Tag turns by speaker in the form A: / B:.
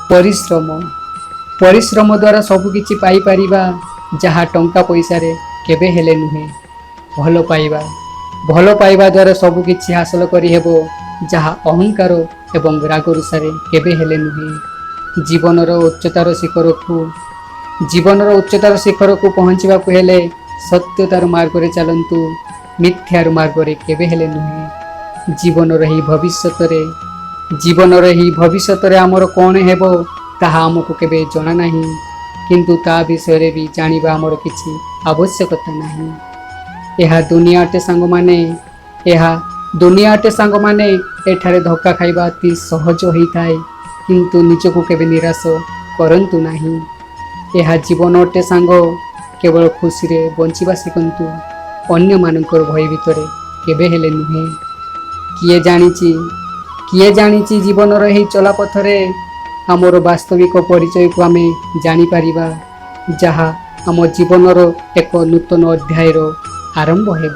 A: ପରିଶ୍ରମ, ପରିଶ୍ରମ ଦ୍ୱାରା ସବୁକିଛି ପାଇପାରିବା, ଯାହା ଟଙ୍କା ପଇସାରେ କେବେ ହେଲେ ନୁହେଁ। ଭଲ ପାଇବା, ଭଲ ପାଇବା ଦ୍ୱାରା ସବୁକିଛି ହାସଲ କରିହେବ, ଯାହା ଅହଙ୍କାର ଏବଂ ରାଗରୁଷାରେ କେବେ ହେଲେ ନୁହେଁ। ଜୀବନର ଉଚ୍ଚତାର ଶିଖରକୁ ପହଞ୍ଚିବାକୁ ହେଲେ ସତ୍ୟତାର ମାର୍ଗରେ ଚାଲନ୍ତୁ, ମିଥ୍ୟାର ମାର୍ଗରେ କେବେ ହେଲେ ନୁହେଁ। ଜୀବନର ଏହି ଭବିଷ୍ୟତରେ ଆମର କ'ଣ ହେବ, ତାହା ଆମକୁ କେବେ ଜଣା ନାହିଁ। କିନ୍ତୁ ତା ବିଷୟରେ ବି ଜାଣିବା ଆମର କିଛି ଆବଶ୍ୟକତା ନାହିଁ। ଏହା ଦୁନିଆ ଅଟେ ସାଙ୍ଗମାନେ, ଏହା ଦୁନିଆ ଅଟେ ସାଙ୍ଗମାନେ। ଏଠାରେ ଧକ୍କା ଖାଇବା ଅତି ସହଜ ହୋଇଥାଏ, କିନ୍ତୁ ନିଜକୁ କେବେ ନିରାଶ କରନ୍ତୁ ନାହିଁ। ଏହା ଜୀବନ ଅଟେ ସାଙ୍ଗ, କେବଳ ଖୁସିରେ ବଞ୍ଚିବା ଶିଖନ୍ତୁ, ଅନ୍ୟମାନଙ୍କର ଭୟ ଭିତରେ କେବେ ହେଲେ ନୁହେଁ। କିଏ ଜାଣିଛି, କିଏ ଜାଣିଛି, ଜୀବନର ଏହି ଚଲାପଥରେ ଆମର ବାସ୍ତବିକ ପରିଚୟକୁ ଆମେ ଜାଣିପାରିବା, ଯାହା ଆମ ଜୀବନର ଏକ ନୂତନ ଅଧ୍ୟାୟର ଆରମ୍ଭ ହେବ।